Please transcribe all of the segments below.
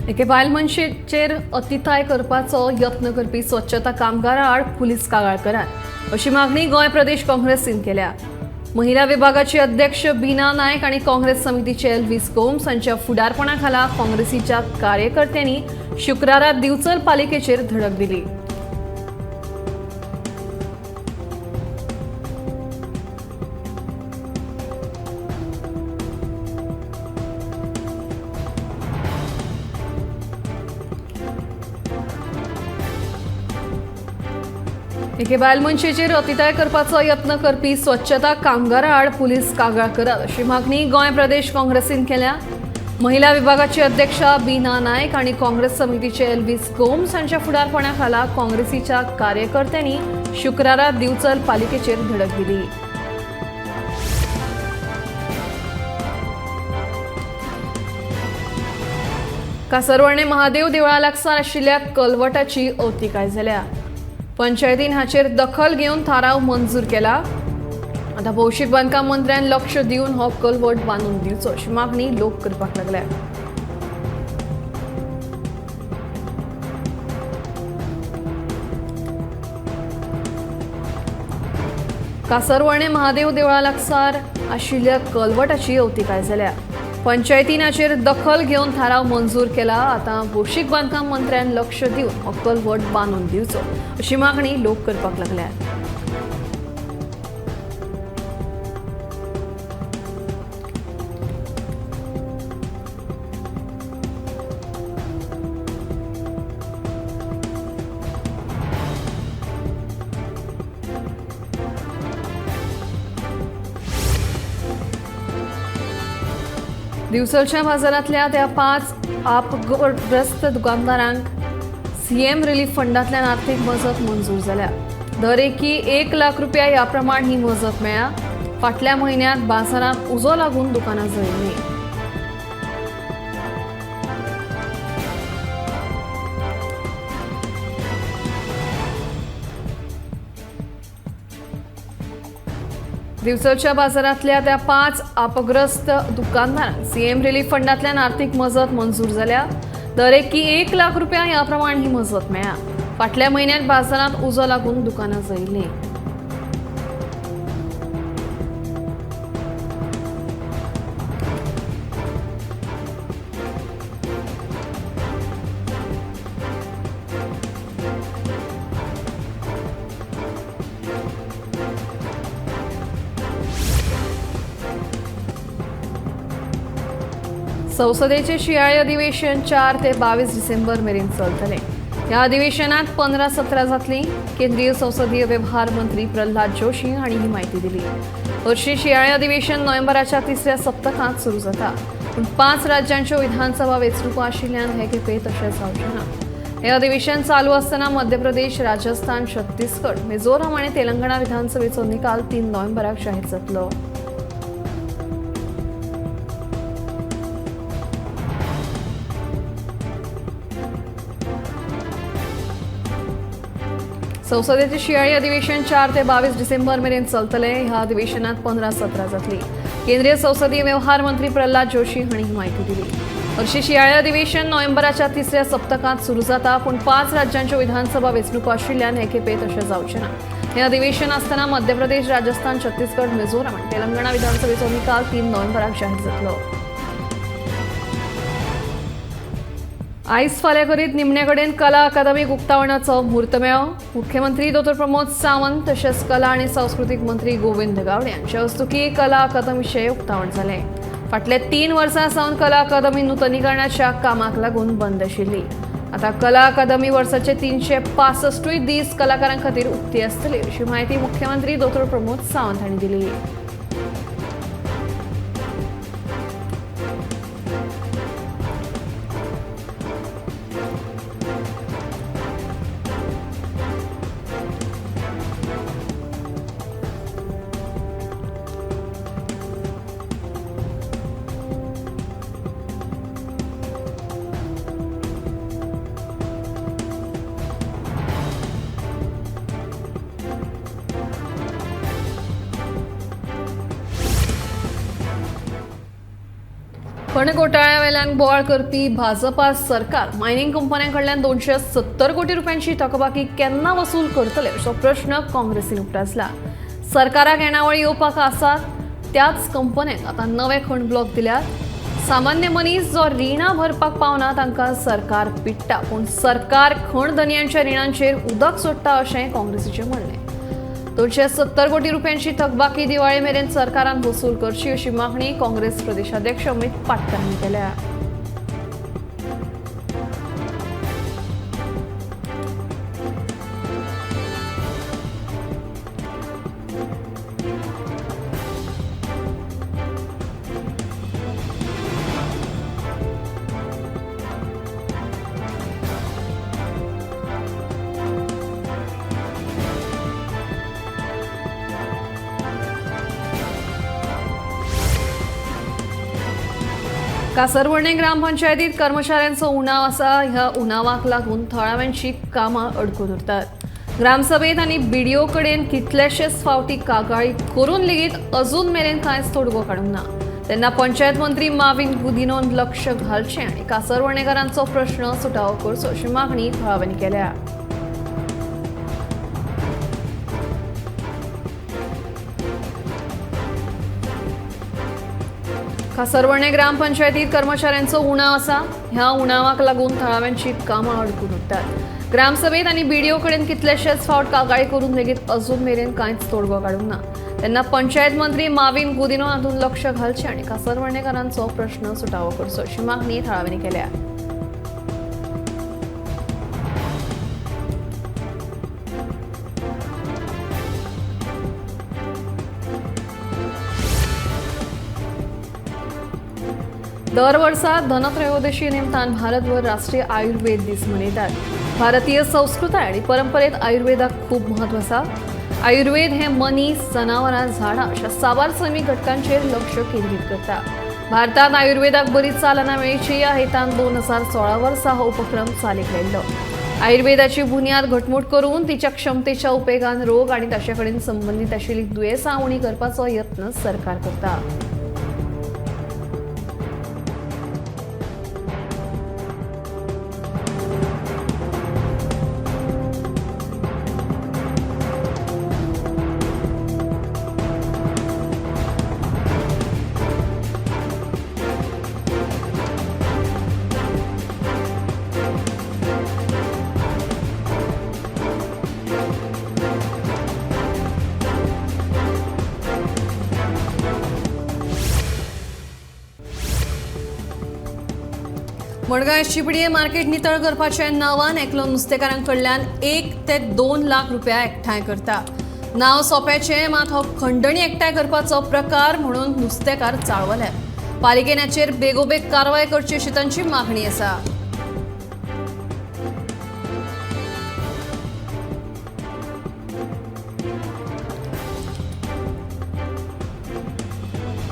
एके बायल मनशेचेर अतिताय करपाचो यत्न करपी स्वच्छता कामगारा आड पुलीस कागाळ करात अशी मागणी गोंय प्रदेश काँग्रेसीन केल्या. महिला विभागाचे अध्यक्ष बीना नायक आणि काँग्रेस समितीचे एल्विस गोम्स हांच्या फुडारपणा खाला काँग्रेसीच्या कार्यकर्त्यांनी शुक्रारा दिवचल पालिकेचेर धडक दिली. एके बायल मनशेचेर अतिताय करपाचो यत्न करपी स्वच्छता कामगारा आड पुलीस कागाळ करात अशी मागणी गोंय प्रदेश काँग्रेसीन केल्या. महिला विभागाची अध्यक्षा बीना नायक आणि काँग्रेस समितीचे एल्विस गोम्स हांच्या फुडारपणा खाला काँग्रेसीच्या कार्यकर्त्यांनी शुक्रारा दिवचल पालिकेचेर धडक दिली. कासरवर्णे महादेव देवळा लागसार आशिल्ल्या कलवटाची अवतिकाय जाल्या. पंचायतीन हाचेर दखल घेवन थाराव मंजूर केला. आतां भौशीक बांदकाम मंत्र्यान लक्ष दिवन हो कलवट बांदून दिवचो अशी मागणी लोक करपाक लागल्या. कासरवर्णे महादेव देवळा लागसार आशिल्ल्या कलवटाची अवतिकाय जाल्या. पंचायतीन हाचेर दखल घेवन थाराव मंजूर केला. आतां भौशीक बांदकाम मंत्र्यान लक्ष दिवन हो कलवट बांदून दिवचो अशी मागणी लोक करपाक लागल्या. दिवचलच्या बाजारांतल्या त्या 5 आपग्रस्त दुकानदारांक सीएम रिलीफ फंडांतल्यान आर्थीक मजत मंजूर जाल्या. दरेकी 1 लाख रुपया ह्या प्रमाण ही मजत मेळ्ळ्या. फाटल्या म्हयन्यांत बाजारांत उजो लागून दुकानां जळिल्लीं. दिवचलच्या बाजारांतल्या त्या 5 आपग्रस्त दुकानदारांक सीएम रिलीफ फंडांतल्यान आर्थीक मजत मंजूर जाल्या. दरेकी 1 लाख रुपया ह्या प्रमाण ही मजत मेळ्ळ्या. फाटल्या म्हयन्यांत बाजारांत उजो लागून दुकानां जळिल्लीं. संसदेचे शियाळी अधिवेशन 4 ते 22 डिसेंबर मेरेन चलतले. ह्या अधिवेशनात 15 सत्रां जातली. केंद्रीय संसदीय व्यवहार मंत्री प्रल्हाद जोशी हांणी ही म्हायती दिली. हरशीं शियाळी अधिवेशन नोव्हेंबराच्या तिसऱ्या सप्तकांत सुरू जाता, पूण 5 राज्यांच्यो विधानसभा वेंचणुको आशिल्ल्यान हे खेपे तशें जावचें ना. हे अधिवेशन चालू आसतना मध्य प्रदेश, राजस्थान, छत्तीसगड, मिझोराम आनी तेलंगणा विधानसभेचो निकाल 3 नोव्हेंबराक जाहीर जातलो. संसदेचे शियाळी अधिवेशन 4 ते 22 डिसेंबर मेरेन चलतले. ह्या अधिवेशनात 15 सत्रां जातली. केंद्रीय संसदीय व्यवहार मंत्री प्रल्हाद जोशी हांणी ही म्हायती दिली. हरशीं शियाळी अधिवेशन नोव्हेंबराच्या तिसऱ्या सप्तकांत सुरू जाता, पूण 5 राज्यांच्यो विधानसभा वेंचणुको आशिल्ल्यान हे खेपे तशें जावचें ना. हे अधिवेशन आसतना मध्य प्रदेश, राजस्थान, छत्तीसगड, मिझोराम आनी तेलंगणा विधानसभेचो निकाल 3 नोव्हेंबराक जाहीर जातलो. आयज फाल्यां करीत निमणे कडेन कला अकादमीक उक्तावणाचो म्हूर्त मेळ्ळो. मुख्यमंत्री डॉ प्रमोद सावंत तशेंच कला आनी सांस्कृतीक मंत्री गोविंद गावडे हांचे हस्तुकीं कला अकादमीचें उक्तावण जालें. फाटल्या 3 वर्सां सावन कला अकादमी नुतनीकरणाच्या कामाक लागून बंद आशिल्ली. आतां कला अकादमी वर्साचे 365 दीस कलाकारां खातीर उक्ती आसतली अशी म्हायती मुख्यमंत्री डॉ प्रमोद सावंत हांणी दिली. खण घोटाळ्या वेल्यान बोवाळ करपी भाजपा सरकार मायनिंग कंपन्यां कडल्यान 270 कोटी रुपयांची थकबाकी केन्ना वसूल करतले असो प्रश्न काँग्रेसीन उप्रासला. सरकाराक येणावळ येवपाक आसा त्याच कंपन्यांक आतां नवे खण ब्लॉक दिल्यात. सामान्य मनीस जो रिणां भरपाक पावना तांकां सरकार पिडटा, पूण सरकार खण धनयांच्या रिणांचेर उदक सोडटा अशें काँग्रेसीचें म्हणणें. 270 कोटी रुपयांची थकबाकी दिवाळे मेरेन सरकारान वसूल करची अशी मागणी काँग्रेस प्रदेशाध्यक्ष अमित पाटकर हांणी केल्या. कासरवर्णे ग्रामपंचायतीत कर्मचाऱ्यांचो उणाव आसा. ह्या उणावाक लागून थळाव्यांची कामां अडकून उरतात. ग्रामसभेत आनी बीडीओ कडेन कितलेशेच फावटी कागाळी करून लेगीत अजून मेरेन कांयच तोडगो काडूंक ना. तेन्ना पंचायत मंत्री माविन गुदिनोन लक्ष घालचें आनी कासरवर्णेकारांचो प्रश्न सुटावो करचो अशी मागणी थळाव्यांनी केल्या. कासरवर्णे ग्रामपंचायतीत कर्मचाऱ्यांचो उणाव आसा. ह्या उणावाक लागून थळाव्यांची कामां अडकून उरतात. ग्रामसभेत आनी बीडीओ कडेन कितलेशेच फावट कागाळी करून लेगीत अजून मेरेन कांयच तोडगो काडूंक ना. तेन्ना पंचायत मंत्री माविन गुदिनो हातूंत लक्ष घालचें आनी कासरवर्णेकारांचो प्रश्न सुटावो करचो अशी मागणी थळाव्यांनी केल्या. दर वर्सा धनत्रयोदशी निमतान भारतभर राष्ट्रीय आयुर्वेद दीस मनयतात. भारतीय संस्कृताय आनी परंपरेत आयुर्वेदाक खूब म्हत्व आसा. आयुर्वेद हे मनीस, जनावरां, झाडां अशा साबार सैमीक घटकांचेर लक्ष केंद्रीत करता. भारतांत आयुर्वेदाक बरी चालना मेळची ह्या हेतान 2016 वर्सा हो उपक्रम चालीक लायिल्लो. आयुर्वेदाची बुन्याद घटमूट करून तिच्या क्षमतेच्या उपेगान रोग आनी ताचे कडेन संबंदीत आशिल्ली दुयेंसां उणी करपाचो यत्न सरकार करता. मडगांव एसजीपीडीए मार्केट नितळ करपाच्या नांवान एकलो नुस्तेकारां कडल्यान 1 ते 2 लाख रुपया एकठांय करता. नांव सोंप्याचें मात हो खंडणी एकठांय करपाचो प्रकार म्हणून नुस्तेकार चाळवल्यात. पालिकेन हाचेर बेगोबेग कारवाय करची अशी तांची मागणी आसा.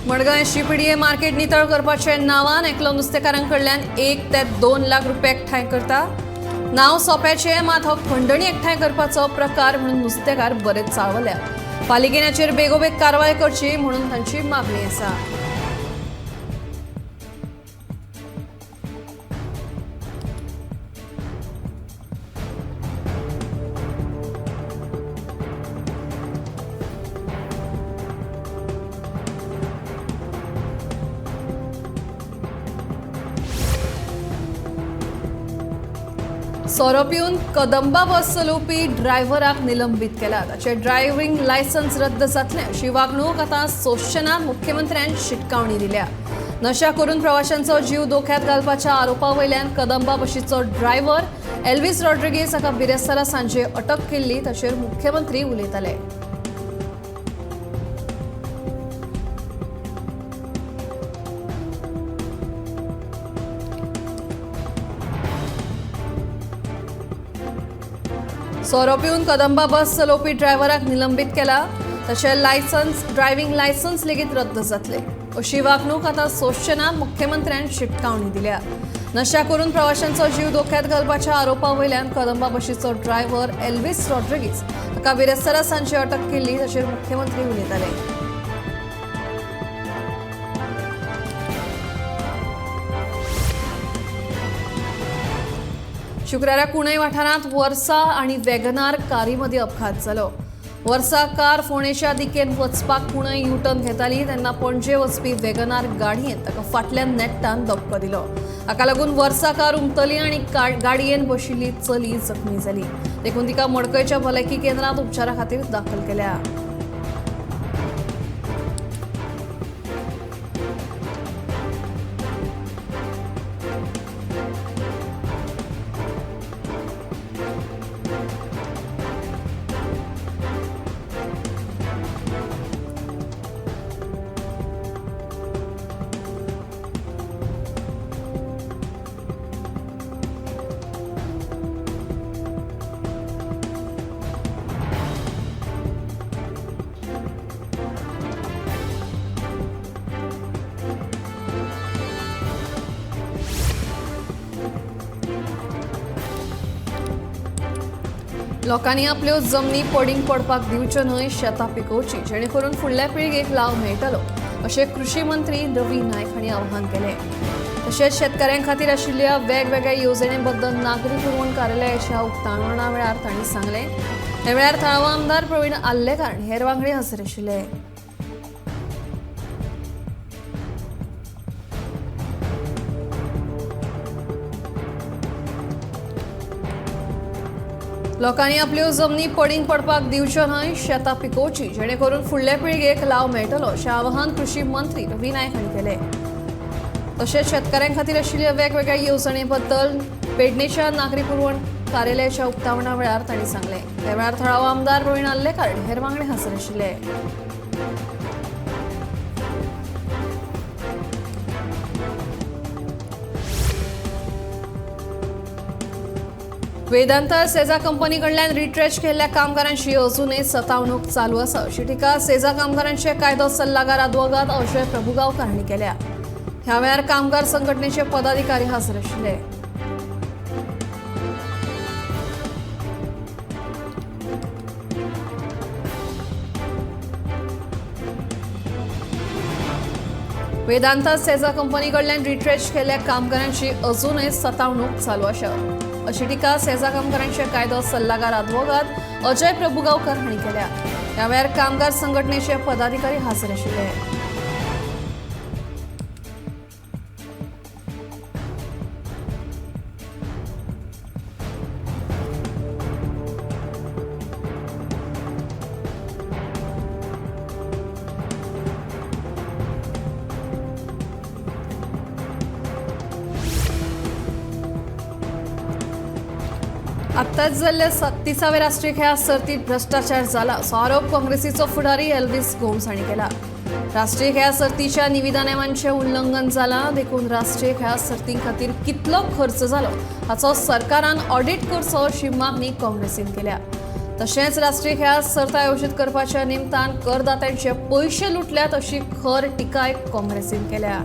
मडगांव एसजीपीडीए मार्केट नितळ करपाच्या नांवान एकलो नुस्तेकारां कडल्यान 1 ते 2 लाख रुपया एकठांय करता. नांव सोंप्याचें मात हो खंडणी एकठांय करपाचो प्रकार म्हणून नुस्तेकार बरेच चाळवल्यात. पालिकेन हाचेर बेगोबेग कारवाय करची म्हणून तांची मागणी आसा. सोरो पिवन कदंबा बस चलोवपी ड्रायव्हराक निलंबीत केला. ताचें ड्रायव्हिंग लायसन्स रद्द जातलें अशी वागणूक आतां सोंसचेना मुख्यमंत्र्यान शिटकावणी दिल्या. नशा करून प्रवाशांचो जीव धोक्यांत घालपाच्या आरोपा वयल्यान कदंबा बशीचो ड्रायव्हर एल्विस रॉड्रिगीस हाका बिरेस्तारा सांजे अटक केल्ली. ताचेर मुख्यमंत्री उलयताले. सोरो पिवन कदंबा बस चलोवपी ड्रायव्हराक निलंबीत केला. तशें लायसन्स ड्रायव्हिंग लायसन्स लेगीत रद्द जातले अशी वागणूक आतां सोंसचेना मुख्यमंत्र्यान शिटकावणी दिल्या. नशा करून प्रवाशांचो जीव धोक्यांत घालपाच्या आरोपा वयल्यान कदंबा बशीचो ड्रायव्हर एल्विस रॉड्रिगीस हाका बिरेस्तारा सांजे अटक केल्ली. ताचेर मुख्यमंत्री उलयताले. शुक्रारा कुणय वाठारांत वर्सा आनी वेगनार कारी मदीं अपघात जालो. वर्सा कार फोंडेच्या दिकेन वचपाक कुणय युटर्न घेताली तेन्ना पणजे वचपी वेगनार गाडयेन ताका फाटल्यान नेट्टान धपको दिलो. हाका लागून वर्सा कार उमतली आनी गाडयेन बशिल्ली चली जखमी जाली. देखून तिका मडकयच्या भलायकी केंद्रांत उपचारा खातीर दाखल केल्या. लोकांनी आपल्यो जमनी पडींग पडपाक दिवच्यो न्हय, शेतां पिकोवची जेणे करून फुडल्या पिळगेक लाव मेळटलो अशें कृशी मंत्री रवी नायक हांणी आवाहन केलें. तशेंच शेतकऱ्यां खातीर आशिल्ल्या वेगवेगळ्या येवजणे बद्दल नागरी पुरवण कार्यालयाच्या उक्तावणा वेळार तांणी सांगलें. ह्या वेळार थळावो आमदार प्रवीण आर्लेकार आनी हेर वांगडी हजर आशिल्ले. लोकांनी आपल्यो जमनी पडींग पडपाक दिवच्यो न्हय, शेतां पिकोवची जेणे करून फुडल्या पिळगेक लाव मेळटलो अशें आवाहन कृशी मंत्री रवी नायक हांणी केलें. तशेंच शेतकऱ्यां खातीर आशिल्ल्या वेगवेगळ्या येवजणे बद्दल पेडणेच्या नागरी पुरवण कार्यालयाच्या उक्तावणा वेळार तांणी सांगलें. ह्या वेळार थळावो आमदार प्रवीण आर्लेकार आनी हेर वांगडी हजर आशिल्ले. वेदांता सेजा कंपनी कडल्यान रिट्रेच केल्ल्या कामगारांची अजूनय सतावणूक चालू आसा अशी टिका सेजा कामगारांचे कायदो सल्लागार आदवोगाद अजय प्रभुगांवकार हांणी केल्या. ह्या वेळार कामगार संघटनेचे पदाधिकारी हजर आशिल्ले. वेदांता सेजा कंपनी कडल्यान रिट्रेच केल्ल्या कामगारांची अजूनय सतावणूक चालू आसा अशी टिका सेजा कामगारांचे कायदो सल्लागार आदवोगाद अजय प्रभुगांवकर हांणी केल्या. ह्या वेळार कामगार संघटनेचे पदाधिकारी हजर आशिल्ले. आत्ताच जाल्ल्या 37व्या राष्ट्रीय खेळां सर्तीत भ्रष्टाचार जाला असो आरोप काँग्रेसीचो फुडारी एल्विस गोम्स हांणी केला. राष्ट्रीय खेळां सर्तीच्या निविदा नेमांचें उल्लंघन जालां देखून राष्ट्रीय खेळां सर्तीं खातीर कितलो खर्च जालो हाचो सरकारान ऑडिट करचो अशी मागणी काँग्रेसीन केल्या. तशेंच राष्ट्रीय खेळां सर्त आयोजीत करपाच्या निमतान करदात्यांचे पयशे लुटल्यात अशी खर टिकाय काँग्रेसीन केल्या.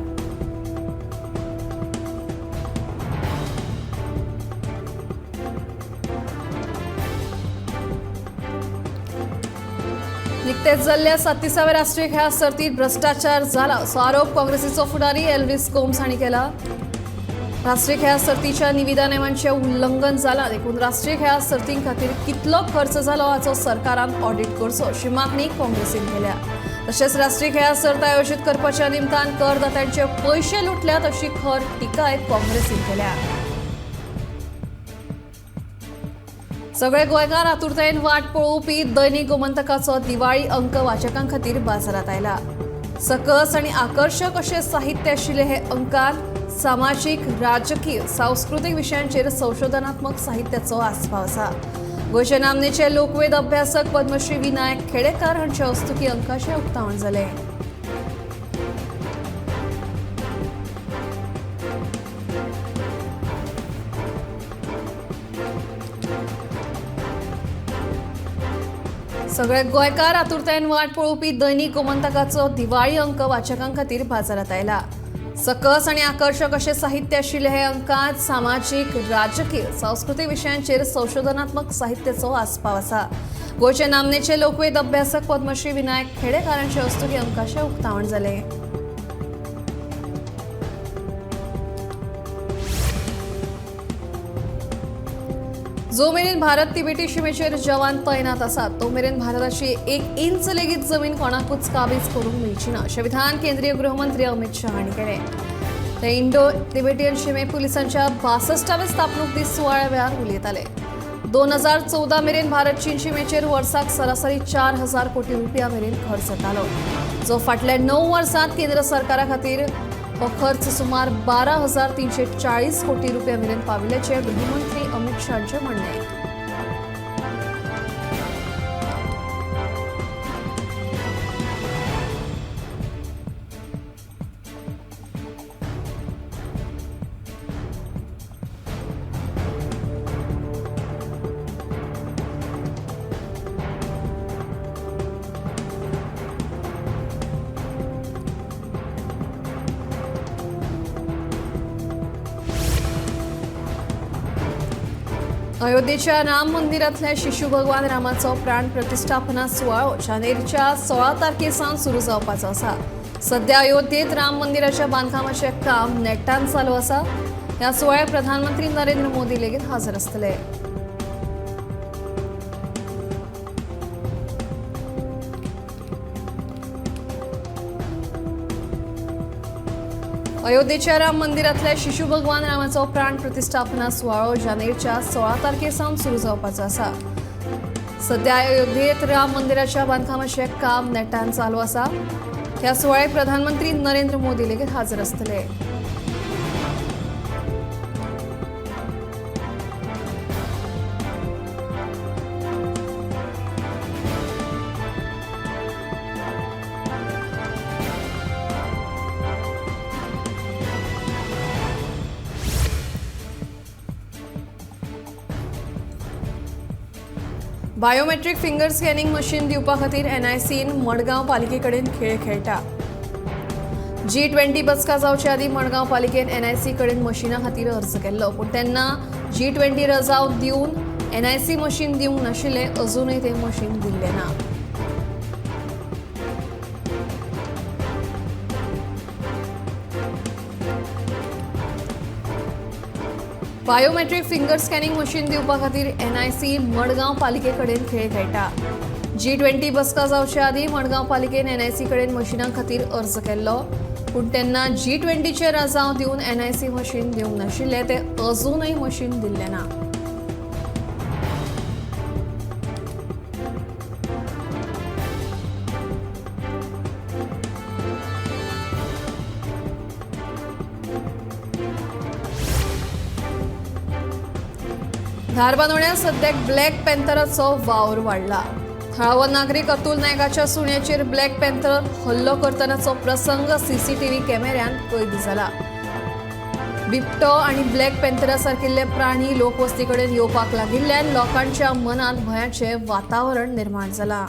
निकतेच जाल्ल्या 37व्या राष्ट्रीय खेळां सर्तीत भ्रष्टाचार जाला असो आरोप काँग्रेसीचो फुडारी एल्विस गोम्स हांणी केला. राष्ट्रीय खेळां सर्तीच्या निविदा नेमांचें उल्लंघन जालां देखून राष्ट्रीय खेळां सर्तीं खातीर कितलो खर्च जालो हाचो सरकारान ऑडिट करचो अशी मागणी काँग्रेसीन केल्या. तशेंच राष्ट्रीय खेळां सर्त आयोजीत करपाच्या निमतान करदात्यांचे पयशे लुटल्यात अशी खर टिकाय काँग्रेसीन केल्या. सगळे गोंयकार आतुरतायेन वाट पळोवपी दैनिक गोमंतकाचो दिवाळी अंक वाचकां खातीर बाजारांत आयला. सकस आनी आकर्शक अशें साहित्य आशिल्ले हे अंकांत सामाजीक, राजकीय, सांस्कृतीक विशयांचेर संशोधनात्मक साहित्याचो आस्पाव आसा. गोंयचे नामनेचे लोकवेद अभ्यासक पद्मश्री विनायक खेडेकार हांचे हस्तुकी अंकाचें उक्तावण जालें. सगळे गोंयकार आतुरतायेन वाट पळोवपी दैनिक गोमंतकाचो दिवाळी अंक वाचकां खातीर बाजारांत आयला. सकस आनी आकर्शक अशें साहित्य आशिल्ले हे अंकांत सामाजीक, राजकीय, सांस्कृतीक विशयांचेर संशोधनात्मक साहित्याचो आस्पाव आसा. गोंयचे नामनेचे लोकवेद अभ्यासक पद्मश्री विनायक खेडेकार हांचे हस्तुकी अंकाचें उक्तावण जालें. जो मेरेन भारत तिबेटी शिमेचेर जवान तैनात आसात तो मेरेन भारताची एक इंच लेगीत जमीन कोणाकूच काबीज करूंक मेळची ना अशें विधान केंद्रीय गृहमंत्री अमित शाह हांणी केलें. ते इंडो तिबेटियन शिमे पुलिसांच्या 62व्या स्थापणूक दीस सुवाळ्या वेळार उलयताले. 2014 मेरेन भारत चीन शिमेचेर वर्साक सरासरी 4000 कोटी रुपया मेरेन खर्च जातालो, जो फाटल्या 9 वर्सांत केंद्र सरकारा खातीर हो खर्च सुमार 12,340 कोटी रुपया मेरेन पाविल्ल्याचें गृहमंत्री अमित शहांचें म्हणणें. अयोध्येच्या राम मंदिरांतल्या शिशु भगवान रामाचो प्राण प्रतिष्ठापना सुवाळो जानेरच्या 16 तारखे सावन सुरू जावपाचो आसा. सध्या अयोध्येत राम मंदिराच्या बांदकामाचें काम नेटान चालू आसा. ह्या सुवाळ्याक प्रधानमंत्री नरेंद्र मोदी लेगीत हाजीर आसतले. अयोध्येच्या राम मंदिरांतल्या शिशु भगवान रामाचो प्राण प्रतिष्ठापना सुवाळो जानेरच्या 16 तारखे सावन सुरू जावपाचो आसा. सध्या अयोध्येत राम मंदिराच्या बांदकामाचें काम नेटान चालू आसा. ह्या सुवाळ्याक प्रधानमंत्री नरेंद्र मोदी लेगीत हाजीर आसतले. बायोमेट्रीक फिंगर स्कॅनिंग मशीन दिवपा खातीर एनआयसीन मडगांव पालिके कडेन खेळ खेळटा. G20 बसका जावचे आदीं मडगांव पालिकेन एनआयसी कडेन मशिना खातीर अर्ज केल्लो, पूण तेन्ना G20 रजाव दिवन एनआयसी मशीन दिवंक नाशिल्लें. अजूनय तें मशीन दिल्लें ना. बायोमेट्रीक फिंगर स्कॅनिंग मशीन दिवपा खातीर एनआयसी मडगांव पालिके कडेन खेळ खेळटा. G20 बसका जावचे आदीं मडगांव पालिकेन एनआयसी कडेन मशिना खातीर अर्ज केल्लो, पूण तेन्ना G20 रजाव दिवन एनआयसी मशीन दिवंक नाशिल्लें. तें अजूनय मशीन दिल्लें ना. धारबांदोड्यां सद्याक ब्लॅक पॅन्थराचो वावर वाडला. थळावो नागरीक अतुल नायकाच्या सुण्याचेर ब्लॅक पॅन्थर हल्लो करतनाचो प्रसंग सीसीटीव्ही कॅमेऱ्यांत कैद जाला. बिबटो आनी ब्लॅक पॅन्थरा सारकिल्ले प्राणी लोकवस्ती कडेन येवपाक लागिल्ल्यान लोकांच्या मनांत भंयाचें वातावरण निर्माण जालां.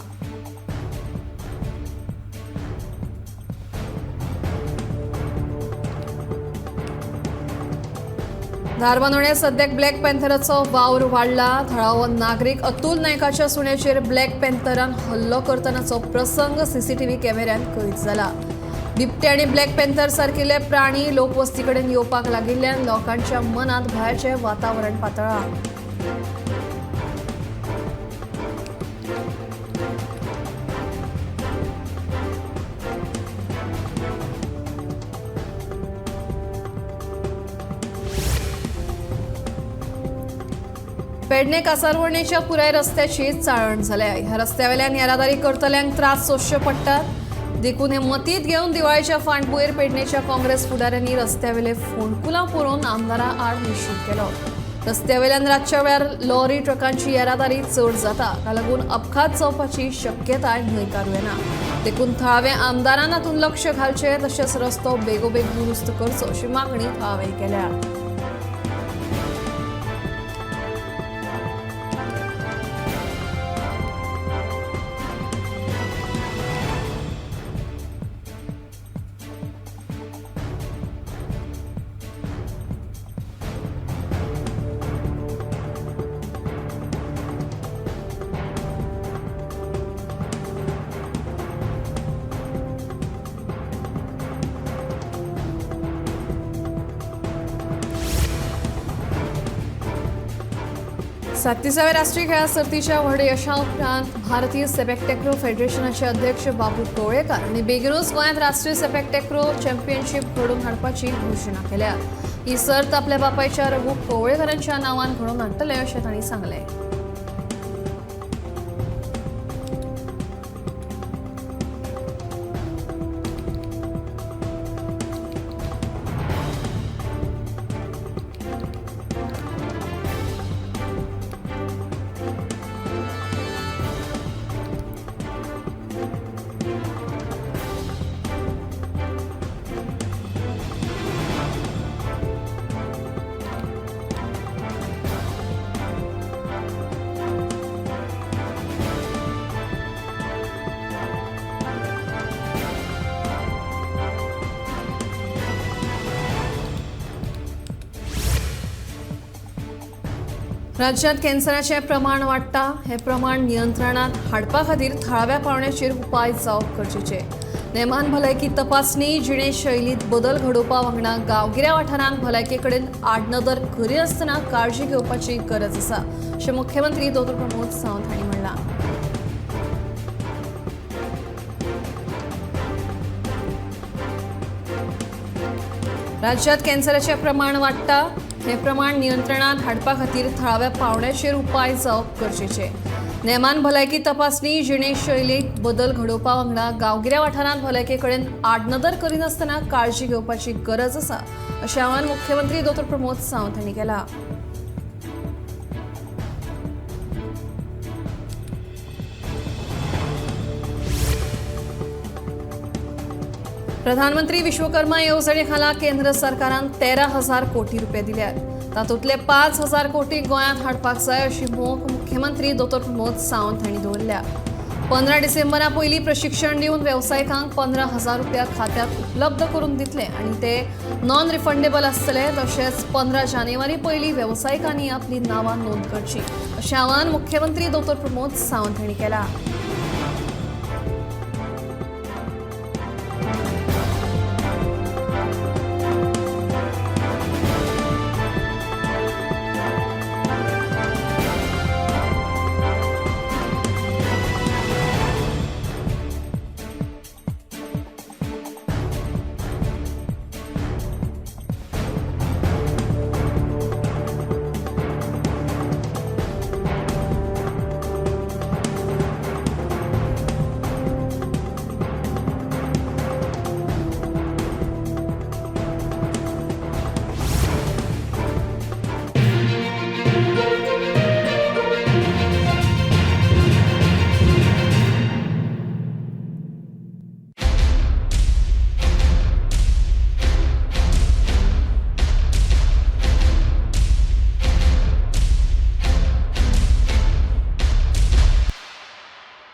धारबांदोड्यां सद्याक ब्लॅक पॅन्थराचो वावर वाडला. थळावो नागरीक अतुल नायकाच्या सुण्याचेर ब्लॅक पॅन्थरान हल्लो करतनाचो प्रसंग सीसीटीव्ही कॅमेऱ्यांत कैद जाला. बिबटे आनी ब्लॅक पॅन्थर सारकिल्ले प्राणी लोकवस्ती कडेन येवपाक लागिल्ल्यान लोकांच्या मनांत भंयाचें वातावरण पातळ्ळां. पेडणे कासारवर्णेच्या पुराय रस्त्याची चाळण जाल्या. ह्या रस्त्यावेल्यान येरादारी करतल्यांक त्रास सोंसचे पडटात. देखून हे मतींत घेवन दिवाळेच्या फाटभुंयेर पेडणेच्या काँग्रेस फुडाऱ्यांनी रस्त्यावेले फोंडकुलां पुरोवन आमदारां आड निशेध केलो. रस्त्यावेल्यान रातच्या वेळार लॉरी ट्रकांची येरादारी चड जाता, ताका लागून अपघात जावपाची शक्यताय न्हयकारूं येना. देखून थळाव्या आमदारान हातूंत लक्ष घालचें, तशेंच रस्तो बेगोबेग दुरुस्त करचो अशी मागणी थळाव्यांनी केल्या. 37व्या राष्ट्रीय खेळां सर्तीच्या व्हड यशा उपरांत भारतीय सेपेक टॅक्रो फेडरेशनाचे अध्यक्ष बाबू कवळेकार हांणी बेगिनूच गोंयांत राष्ट्रीय सेपेक टॅक्रो चॅम्पियनशीप घडोवन हाडपाची घोशणा केल्या. ही सर्त आपल्या बापायच्या रघु कवळेकारांच्या नांवान घडोवन हाडटले अशें तांणी सांगलें. राज्यात कॅन्सराचें प्रमाण वाडटा. हें प्रमाण नियंत्रणांत हाडपा खातीर थळाव्या पावंड्याचेर उपाय जावप गरजेचे. नेमान भलायकी तपासणी, जिणेशैलींत बदल घडोवपा वांगडा गांवगिऱ्या वाठारांत भलायके कडेन आडनदर करिनासतना काळजी घेवपाची गरज आसा अशें मुख्यमंत्री डॉ प्रमोद सावंत हांणी म्हणलां. राज्यात कॅन्सराचें प्रमाण वाडटा. हें प्रमाण नियंत्रणांत हाडपा खातीर थळाव्या पावंड्याचेर उपाय जावप गरजेचे. नेमान भलायकी तपासणी, जिणेशैलींत बदल घडोवपा वांगडा गांवगिऱ्या वाठारांत भलायके कडेन आडनदर करिनासतना काळजी घेवपाची गरज आसा अशें आवाहन मुख्यमंत्री डॉ प्रमोद सावंत हांणी केलां. प्रधानमंत्री विश्वकर्मा येवजणे खाला केंद्र सरकारान 13,000 कोटी रुपये दिल्यात. तातूंतले 5,000 कोटी गोंयांत हाडपाक जाय अशी मोख मुख्यमंत्री डॉ प्रमोद सावंत हांणी दवरल्या. 15 डिसेंबरा पयलीं प्रशिक्षण दिवन वेवसायिकांक 15,000 रुपया खात्यांत उपलब्ध करून दितले आनी ते नॉन रिफंडेबल आसतले. तशेंच 15 जानेवारी पयलीं वेवसायिकांनी आपली नांवां नोंद करची अशें आवाहन मुख्यमंत्री डॉ प्रमोद सावंत हांणी केलां.